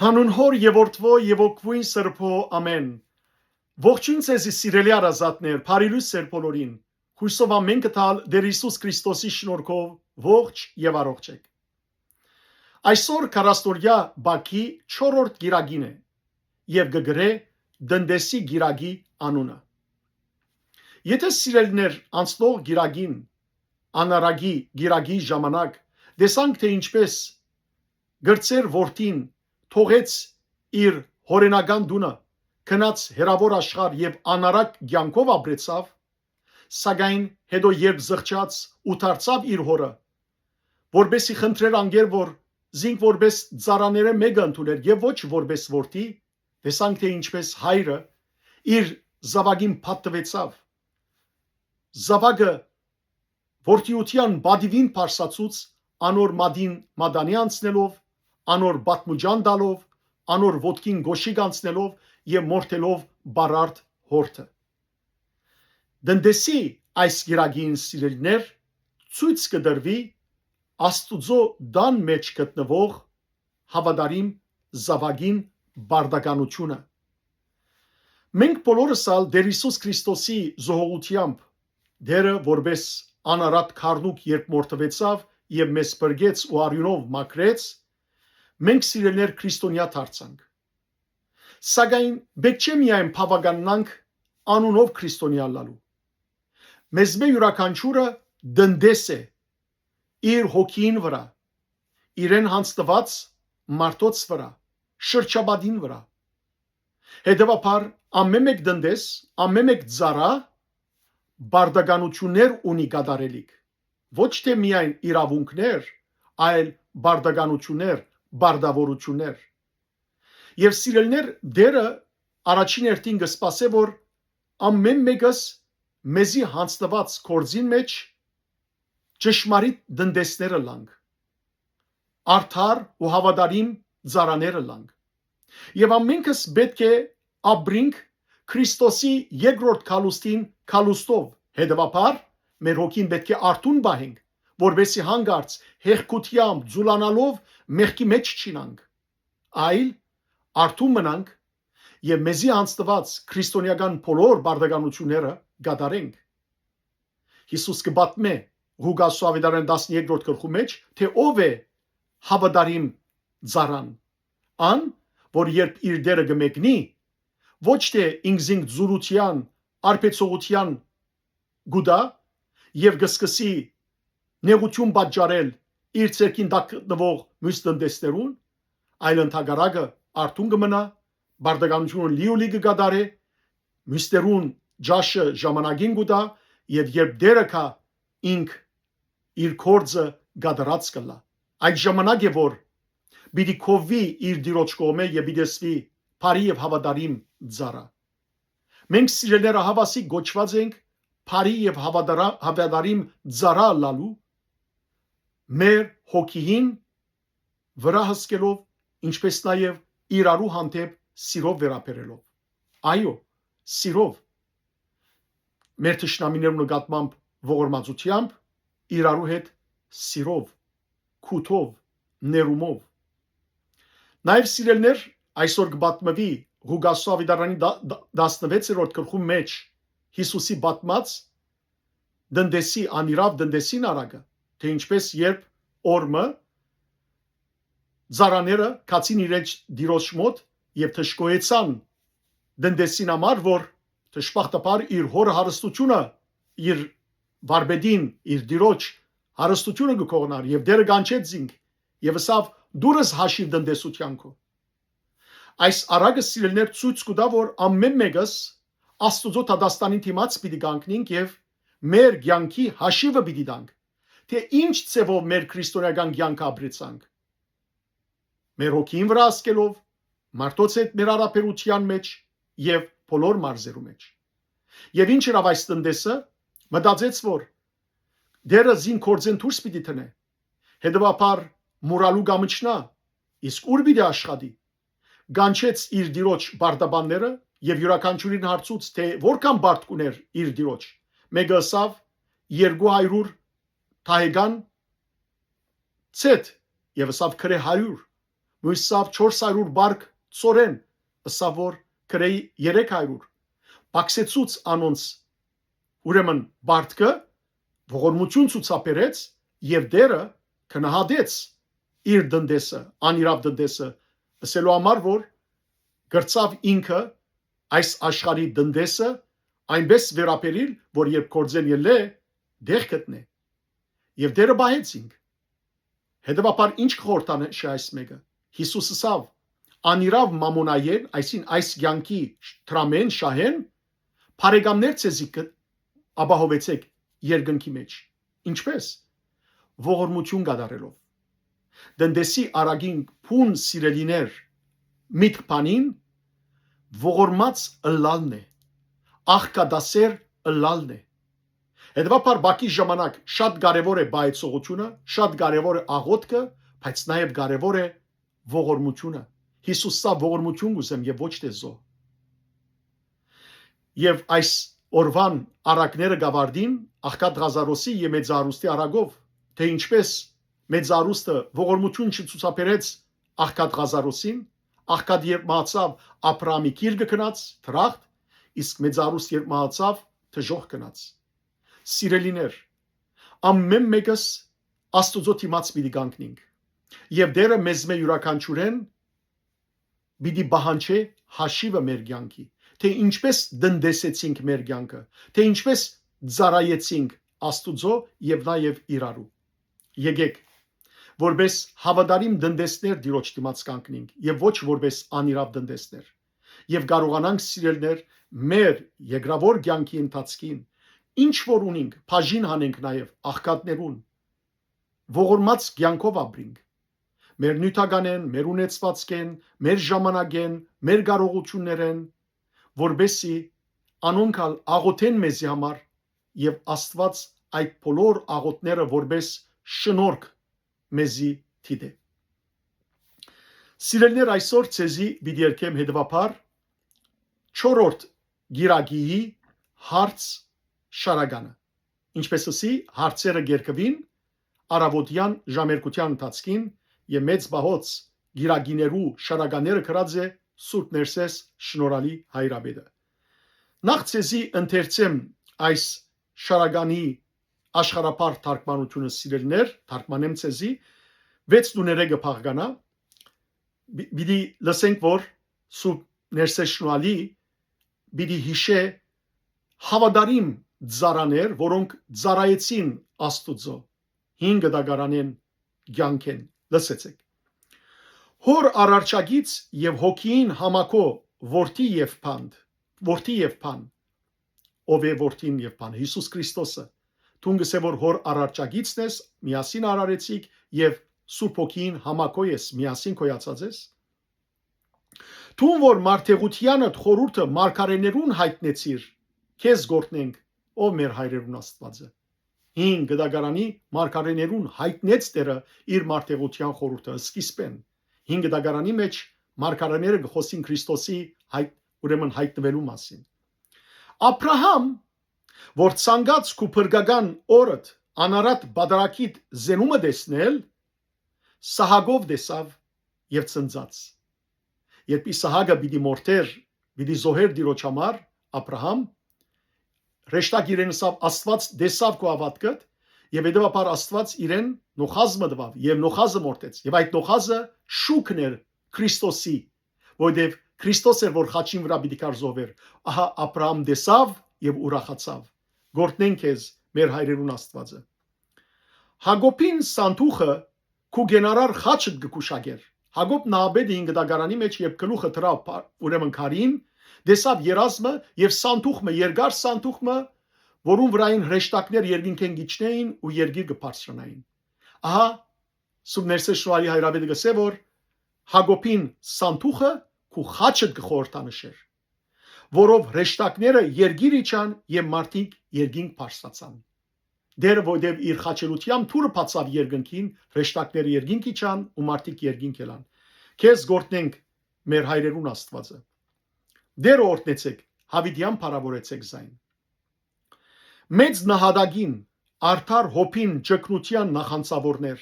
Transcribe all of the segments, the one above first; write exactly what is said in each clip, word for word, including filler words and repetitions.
Հանուն Հօր եւ Որդւոյ եւ Հոգւոյն Սրբոյ, ամէն։ Ողջոյն ձեզի, սիրելի հարազատներ, բարի լոյս ձեր բոլորին։ Յուսով ամէնքը տալ Տէր Յիսուս Քրիստոսի շնորհքով ողջ եւ առողջ էք։ Այսօր քառասնօրեայ Բագի չորրորդ կիրակին է եւ կը կրէ Տնտեսի կիրակի անունը։ Եթէ, սիրելիներ, անցնող կիրակին, անարակի կիրակի ժամանակ, տեսանք, թէ ինչպէս կրտսեր որդին թողեց իր հօրենական տունը, գնաց հեռաւոր աշխարհ եւ անարակ կեանքով ապրեցաւ, սակայն հետո, երբ զղջաց ու դարձաւ իր հօրը, որպէսզի խնդրէր անկէ, որ զինք որպէս ծառաներէն մէկը ընդունէր եւ ոչ որպէս որդի, տեսանք, թէ ինչպէս հայրը իր զաւակին պատուեցաւ։ Զաւակը որդիութեան պատիւին բարձրացուց, անոր մատին մատանի անցնելով, անոր պատմուճան տալով, անոր ոտքին կոշիկ անցնելով եւ մորթելով բարարդ հորթը։ Տնտեսի այս կիրակին, սիրելիներ, ցոյց կը տրուի Աստուծոյ տան մէջ գտնուող հաւատարիմ զաւակին պարտականութիւնը։ Մենք բոլորս ալ Տէր Յիսուս Քրիստոսի զոհողութեամբ, Տէրը որպէս անարատ քառնուկ երբ մորթուեցաւ եւ մեզ փրկեց ու արիւնով մաքրեց, մենք, սիրելիներ, քրիստոնեայ դարձանք։ Սակայն պէտք չէ միայն բաւականանանք անունով քրիստոնեայ ըլլալու։ Մեզմէ իւրաքանչիւրը տնտես է իր հոգիին վրայ, իրեն յանձնուած մարդոց վրայ, շրջապատին վրայ։ Հետեւաբար, ամէն մէկ տնտես, ամէն մէկ ծառայ պարտականութիւններ ունի կատարելիք։ Ոչ թէ միայն իրաւունքներ, այլ պարտականութիւններ, պարտաւորութիւններ։ Եւ, սիրելիներ, Տէրը առաջին հերթին կը սպասէ, որ ամէն մէկս մեզի յանձնուած գործին մէջ ճշմարիտ տնտեսներ ըլլանք, արդար ու հաւատարիմ ծառաներ ըլլանք։ Եւ ամէնքս պէտք է ապրինք Քրիստոսի երկրորդ գալուստին գալուստով, հետեւաբար, մեր հոգին պէտք է արթուն պահենք, որպէսզի յանկարծ հեղքութեամբ, ձուլանալով, մեղքի մէջ չիյնանք, այլ արթուն մնանք եւ մեզի յանձնուած քրիստոնեական բոլոր պարտականութիւնները կատարենք։ Յիսուս կը պատմէ Ղուկասու աւետարան տասներկրորդ գլխու մէջ, թէ ով է հաւատարիմ ծառան, ան, որ երբ իր Տէրը կը մեկնի, ոչ թէ ինքզինք ձուլութեան, արբեցողութեան կու տայ եւ կը սկսի նեղութիւն պատճառել իր ձեռքին տակ գտնուող միւս տնտեսներուն, այլ ընդհակառակը, արթուն կը մնայ, պարտականութիւնը լիուլի կը կատարէ, միւսներուն ճաշը ժամանակին կու տայ, եւ երբ Տէրը գայ, ինք իր գործը կատարած կ'ըլլայ։ Այդ ժամանակ է, որ պիտի գովուի իր Տիրոջ կողմէ եւ պիտի ըսուի բարի եւ հաւատարիմ ծառայ։ Մենք, սիրելիներ, ահաւասիկ կոչուած ենք բարի եւ հաւատարա-, հաւատարիմ ծառայ ըլլալու, մեր հոգիին վրայ հսկելով, ինչպէս նաեւ իրարու հանդէպ սիրով վերաբերելով։ Այո, սիրով։ Մեր թշնամիներու նկատմամբ ողորմածութեամբ, իրարու հետ սիրով, քութով, ներումով։ Նաեւ, սիրելիներ, այսօր կը պատմուի Ղուկասու աւետարանի դա-, դա-, տասնվեցերորդ գլխու մէջ Յիսուսի պատմած տնտեսի, անիրաւ տնտեսին արագը, թէ ինչպէս երբ օրը ծառաները գացին իրենց տիրոջ մօտ եւ դժգոհեցան տնտեսին համար, որ դժբախտաբար իր հօրը հարստութիւնը, իր վարպետին, իր տիրոջ հարստութիւնը կը կողնար, եւ Տէրը կանչեց զինք եւ ըսաւ. «Դուրս հաշիւ տնտեսութեան քո»։ Այս արագը, սիրելիներ, ցոյց կու տայ, որ ամէն մէկս Աստուծոյ դատաստանին դիմաց պիտի կանգնինք եւ մեր կեանքի հաշիվը պիտի տանք, թէ ինչ ձեւով մեր քրիստոնեական կեանքը ապրեցանք, մեր հոգին վրայ ասկելով, մարդոց հետ մեր արաբերութեան մէջ եւ բոլոր մարզերու մէջ։ Եւ ինչ ըրաւ այս տնտեսը, մտածեց, որ Տէրը զին գործէն դուրս պիտի դնէ, հետեւաբար մուրալու կամչնայ, իսկ ո՞ւր պիտի աշխատի։ Կանչեց իր տիրոջ պարտաբանները եւ իւրաքանչիւրին հարցուց, թէ որքան պարտ կ'ունէր իր տիրոջ։ Մէկը ըսաւ. «Երկու հարիւր թահական ցեթ», եւ ըսաւ. «Գրէ հարիւր»։ Մոյսաւ չորս հարիւր պարկ ծորեն, ըսաւ որ կրեի երեք հարիւր։ Պակսեցուց անոնց, ուրեմն պարտքը, ողորմութիւն ցուցաբերեց, եւ Տէրը գնահատեց իր տնտեսը, անիրաւ տնտեսը, ըսելու համար որ կրցաւ ինքը այս աշխարհի տնտեսը այնպէս վերաբերիլ, որ երբ գործէն ելլէ, տեղ գտնէ։ Եւ Տէրը պահեց ինք։ Հետեւաբար ի՞նչ կը խորհրդանշէ այս մէկը։ Յիսուս ըսաւ. «Անիրաւ մամոնայէն, այսինքն այս կեանքի դրամէն, շահէն, բարեկամներ ձեզի կը ապահովեցէք երկնքի մէջ»։ Ինչպէ՞ս։ Ողորմութիւն կատարելով։ Տնտեսի արագին բուն, սիրելիներ, միտք բանին ողորմած ըլլալն է, աղքատասեր ըլլալն է։ Հետեւաբար բակի ժամանակ շատ կարեւոր է պահեցողութիւնը, շատ կարեւոր է աղօթքը, բայց նաեւ կարեւոր է ողորմութիւնը։ Յիսուս սա ողորմութիւն կ'ուզեմ եւ ոչ թէ զոհ։ Եւ այս օրուան առակները կ'աւարտին աղքատ Ղազարոսի եւ մեծարուստի առակով, թէ ինչպէս մեծարուստը ողորմութիւն չցուցաբերեց աղքատ Ղազարոսին, աղքատ երբ մահացաւ, Աբրահամի գիրկը գնաց, դրախտ, իսկ մեծարուստ երբ մահացաւ, դժոխք գնաց։ Սիրելիներ, ամէն մէկս Աստուծոյ դիմաց պիտի կանգնինք։ Եւ Տէրը մեզմէ իւրաքանչիւրէն պիտի պահանջէ հաշիւը մեր կեանքի, թէ ինչպէս տնտեսեցինք մեր կեանքը, թէ ինչպէս ծառայեցինք Աստուծոյ եւ նաեւ իրարու։ Եկէք, որպէս հաւատարիմ տնտեսներ Տիրոջ դիմաց կանգնինք եւ ոչ որպէս անիրաւ տնտեսներ, եւ կարողանանք, սիրելիներ, մեր երկրաւոր կեանքի ընթացքին ինչ որ ունինք, բաժին հանենք նաեւ աղքատներուն, ողորմած կեանքով ապրինք, մեր նիւթականէն, մեր ունեցուածքէն, մեր ժամանակէն, մեր կարողութիւններէն, որպէսզի անոնք ալ աղօթեն մեզի համար եւ Աստուած այդ բոլոր աղօթները որպէս շնորհք մեզի դիտէ։ Սիրելիներ, այսօր ձեզի պիտի երգեմ հետեւաբար չորրորդ գիրագիի հարց շարականը։ Ինչպէս ըսի, հարցերը կերկուին առաւօտեան ժամերգութեան ընթացքին եւ մեծ պահոց գիրագիներու շարականները գրած է Սուրբ Ներսես շնորհալի հայրապետը։ Նախ ձեզի ընթերցեմ այս շարականի աշխարհապար թարգմանութիւնը, սիրելիներ, թարգմանեմ ձեզի, վեց տուներէ կը բաղկանայ, պի-, պիտի լսենք, որ Սուրբ Ներսես շնորհալի պիտի յիշէ հաւատարիմ ծառաներ, որոնք ծառայեցին Աստուծոյ հին կտակարանէն կեանքէն։ Լսեցէք։ Հօր արարչագից եւ հոգիին համակո որդի եւ բանդ, որդի եւ բան, ով է որդին եւ բան, Յիսուս Քրիստոսը։ Դուն կ'ըսէ որ հօր արարչագիցն ես, միասին արարեցիք, եւ Սուրբ Հոգիին համակո ես, միասին գոյացած ես։ Դուն որ մարդեղութեանդ խորհուրդը մարգարեներուն յայտնեցիր, քեզ գորտնենք, ով մեր հայրերուն Աստուածը։ Հին կտակարանի մարգարեներուն յայտնեց Տէրը իր մարդեղութեան խորհուրդը սկիզբէն։ Հին կտակարանի մէջ մարգարեները կը խօսին Քրիստոսի յայտ-, ուրեմն յայտնուելու մասին։ Աբրահամ, որ ցանկաց քու փրկական օրդ անարատ պատարագիդ զենումը տեսնել, Սահակով տեսաւ եւ ծնծած։ Երբ Իսահակը պիտի մորթէր, պիտի զոհէր Տիրոջ համար, Աբրահամ, հրեշտակ իրեն ըսաւ. «Աստուած տեսաւ քու հաւատքդ», եւ հետեւաբար Աստուած իրեն նոխազ մը տուաւ եւ նոխազը մորթեց, եւ այդ նոխազը շուքն էր Քրիստոսի, որովհետեւ Քրիստոս էր, որ խաչին վրայ պիտի գար զոհվեր։ Ահա Աբրահամ տեսաւ եւ ուրախացաւ։ Գորտնեն քեզ, մեր հայրերուն Աստուածը։ Յակոբին սանտուխը քու կենարար խաչդ կը քուշակեր։ Յակոբ նահապետը հին կտակարանի մէջ, երբ գլուխը դրաւ փա-, ուրեմն քարին, տեսաւ երազմը եւ սանտուխ մը, երկար սանտուխ մը, որուն վրային հրեշտակներ երկինքէն կ'իջնէին ու երկիր կը բարձրանային։ Ահա Սուրբ Ներսես շնորհալի հայրապետը կ'ըսէ, որ Յակոբին սանտուխը քու խաչդ կը խորհրդանշէր, որով հրեշտակները երկիր իջան եւ մարդիկ երկինք բարձրացան։ Դեռ որտեւ իր խաչելութեամբ դուռը բացաւ երկնքին, հրեշտակները երկինք իջան ու մարդիկ երկինք ելան։ Քեզ գորտնենք, մեր հայրերուն Աստուածը։ Դեռ օրհնեցեք, Յաւիտեան փառաւորեցեք զայն։ Մեծ նահատակին, արդար հոբին ճգնութեան նախանձաւորներ,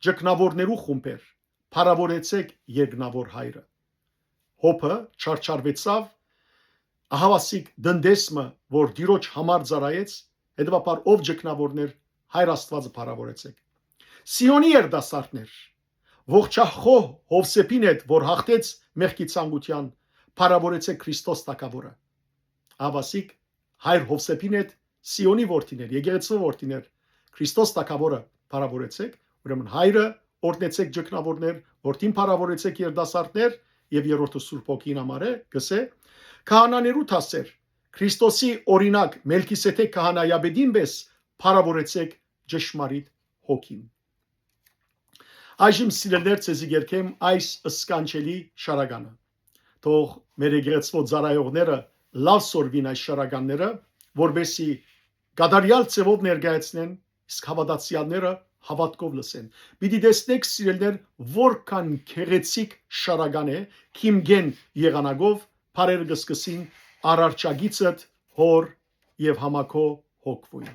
ճգնաւորներու խումբեր, փառաւորեցէք երկնաւոր Հայրը։ Յոբը չարչարուեցաւ, ահաւասիկ տնտես մը, որ Տիրոջ համար ծառայեց, հետեւաբար ով ճգնաւորներ, Հայր Աստուածը փառաւորեցէք։ Սիոնի երիտասարդներ, ողջախոհ Յովսէփին հետ, որ յաղթեց մեղքի ցանկութեան, փառաւորեցէք Քրիստոս թագաւորը։ Ահաւասիկ Հայր Յովսէփին հետ, Սիոնի որդիներ, եկեղեցու որդիներ, Քրիստոս թագաւորը փառաւորեցէք, ուրեմն Հայրը օրհնեցէք ճգնաւորներ, որդին փառաւորեցէք երիտասարդներ, եւ երրորդը Սուրբ Հոգին համար է, կսէ, քահանաներու դասեր, Քրիստոսի օրինակ Մելքիսեդեք քահանայապետին պէս փառաւորեցէք ճշմարիտ հոգին։ Այժմ, սիրելիներ, ձեզի կերգեմ այս սքանչելի շարականը։ Թող մեր եկեղեցւոյ ծառայողները լաւ սորվին այս շարականները, որպեսզի կատարեալ ձեւով ներկայացնեն, իսկ հաւատացեալները հաւատքով լսեն։ Պիտի տեսնէք, սիրելիներ, որքան գեղեցիկ շարական է, քիմկեն եղանակով փառերը կսկսին արարչագիծդ Հօր եւ Համագոյն Հոգւոյն։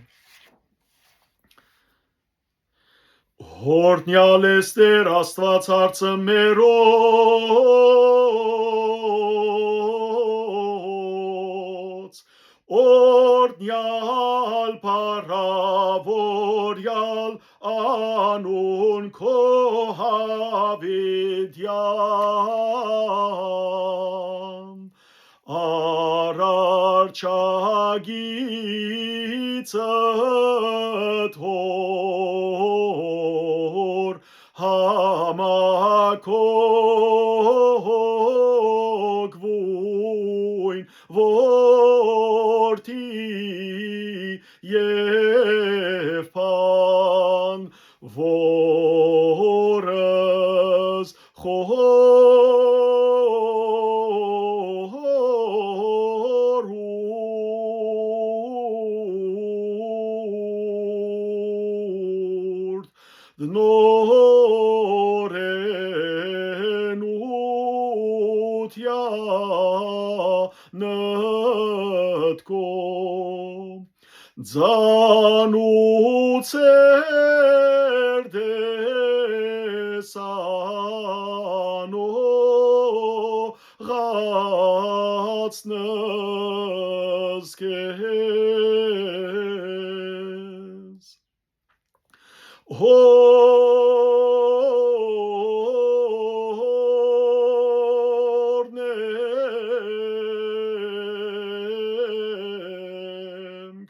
Օրհնեալ ես Տէր Աստուած հարցը մերոց, օրհնեալ փառաւորեալ անուն քո յաւիտեան։ Արարչագիծդ Հօր, Համագոյն Հոգւոյն, Որդի եւ Բան, որս խորհուրդ նորենութեանդ կողմ ծանուցեր տեսանողացնես քեզ։ Օրհնենք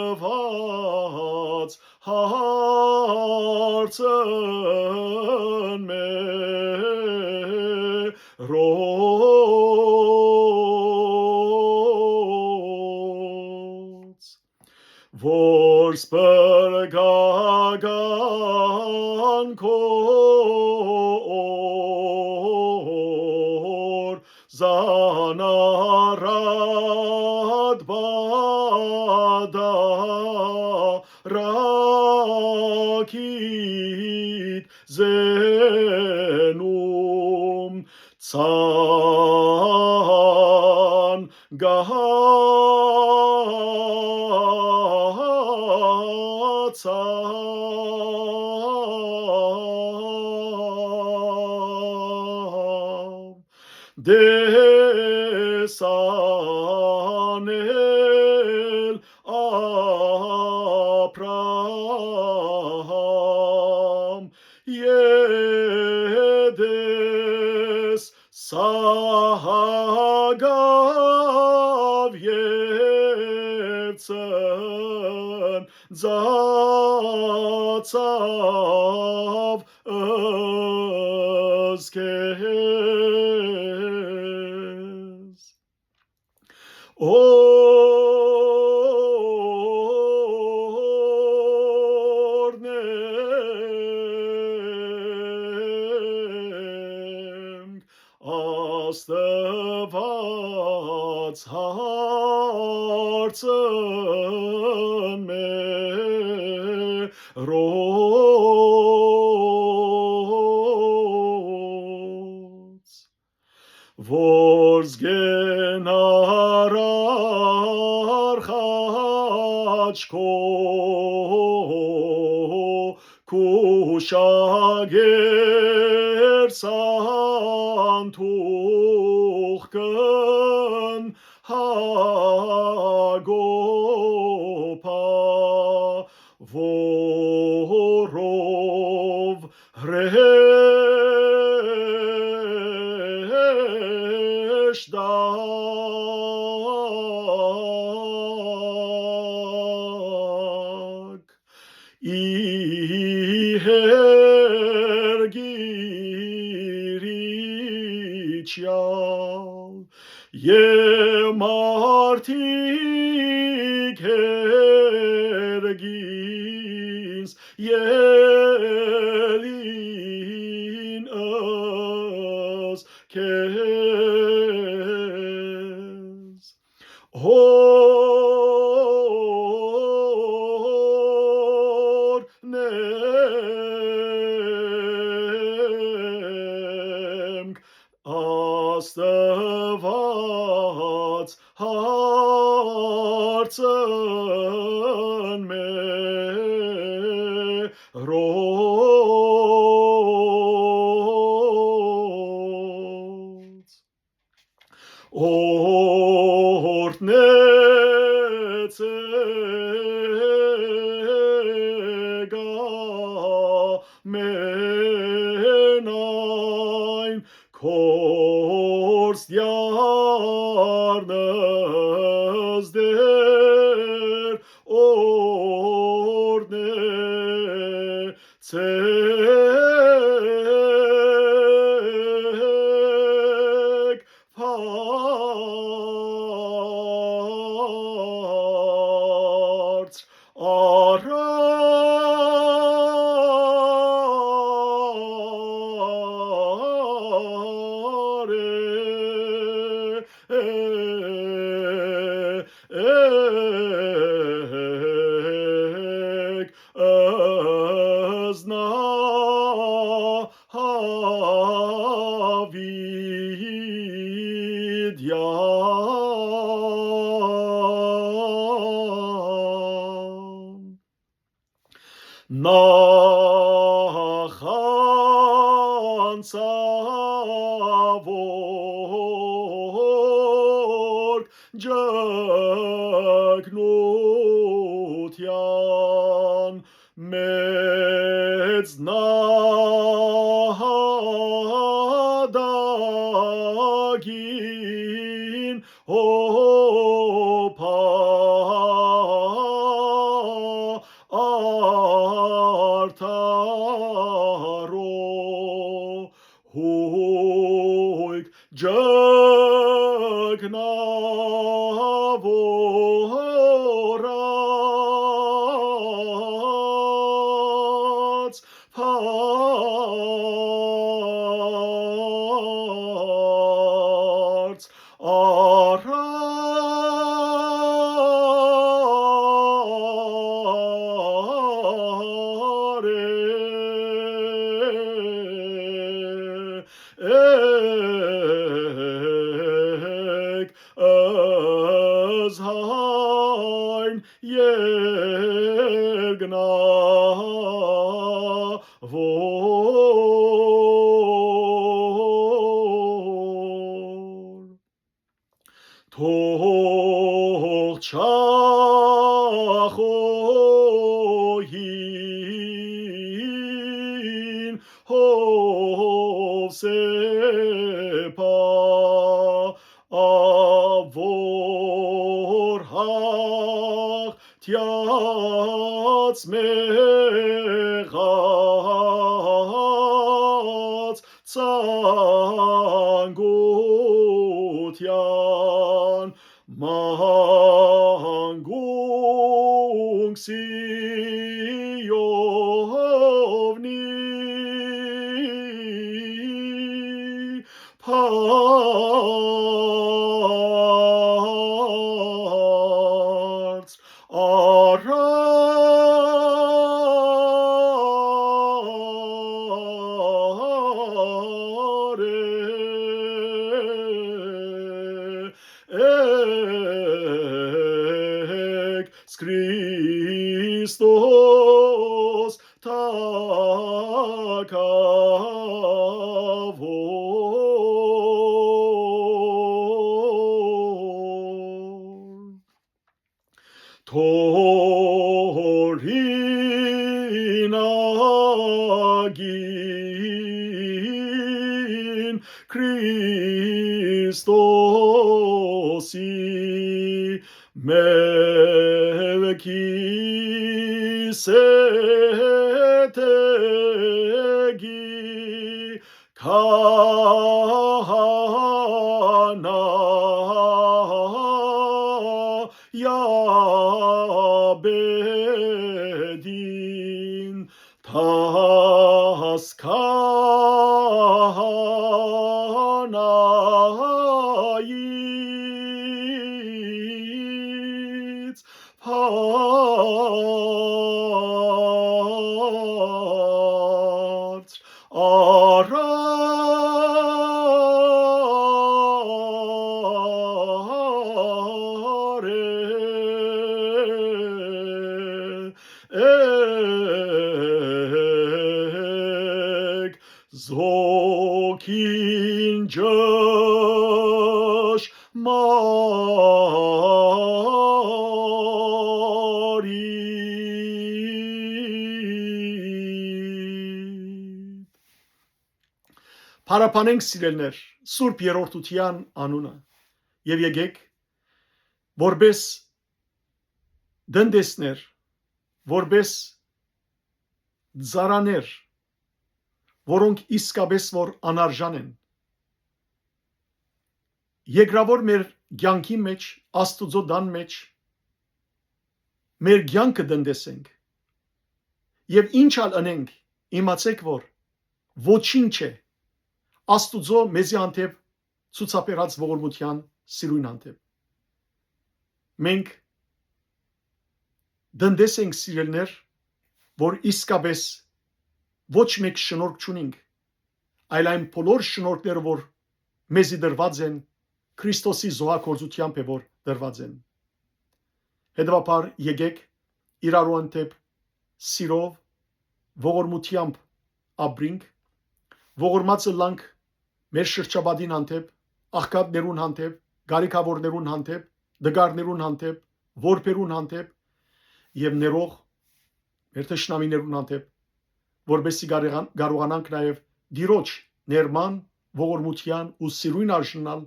Աստուած հարցն մերոց, որ սպրգական քո զանարատ պատառաքիդ զենում ցանկացաւ տեսանել Աբրահամ ետես Սահակաւ եւ ծնծացաւ զքեզ։ Օրհնենք Աստուած հարցն մերոց, որ զգենար արարք աչքով քու Շագեր սանտուխքն Յակոբա, որով հրեշտակ ի հերգիրիչեալ, եւ մարդիկ հերգինս ելին ըս քեզ։ Օրհնեմ Աստուած հարցն մերոց։ Օրհնեցէք ամենայն կորսնցեանս Տէր, օրհնեցէք բարձր արարեք, Դաւիթեան։ Նախանցաւորք ճգնութեան մեծ նահատակին հոբա արդարոյ հոյգ ճգնաւորած բարձր արարեք, զայն երկնաւոր։ Թող չախոյին Յովսէփ ա, որ յաղթեաց մեղաց ցանկութեան մանկունս Սիովնի բարձր արարեք, Քրիստոս թա օրինակին Քրիստոսի, Մելքիսեդեկի քահանայապետին, դասքանայից բարձր արարեք, զոքին ճշմարիտ։ Փառաբանենք, սիրելիներ, Սուրբ Երրորդութեան անունը եւ եկեք, որպէս տնտեսներ, որպէս ծառաներ, որոնք իսկապէս որ անարժան են, երկրաւոր մեր կեանքի մէջ, Աստուծոյ տան մէջ, մեր կեանքը տնտեսենք եւ ինչ ալ ընենք, իմացեք, որ ոչինչ է Աստուծոյ մեզի հանդէպ ցուցաբերած ողորմութեան սիրոյն հանդէպ։ Մենք տնտես ենք, սիրելիներ, որ իսկապէս ոչ մէկ շնորհք չունինք, այլ այն բոլոր շնորհքները, որ մեզի տրուած են, Քրիստոսի զոհագործութեամբ է, որ տրուած են։ Հետեւաբար, եկեք իրարու հանդէպ սիրով, ողորմութեամբ ապրինք, ողորմած ըլլանք մեր շրջապատին հանդէպ, աղքատներուն հանդէպ, կարիքաւորներուն հանդէպ, տկարներուն հանդէպ, որբերուն հանդէպ եւ ներող մեր թշնամիներուն հանդէպ, որպեսզի կարեղան-, կարողանանք նաեւ Տիրոջ ներման, ողորմութեան ու սիրոյն արժանանալ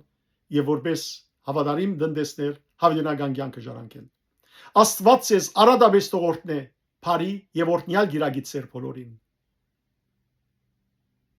եւ որպես հաւատարիմ տնտեսներ յաւիտենական կեանքը ժառանգեն։ Աստուած ձեզ արատապէս թող օրհնէ, բարի եւ օրհնեալ կիրակի ձեր բոլորին։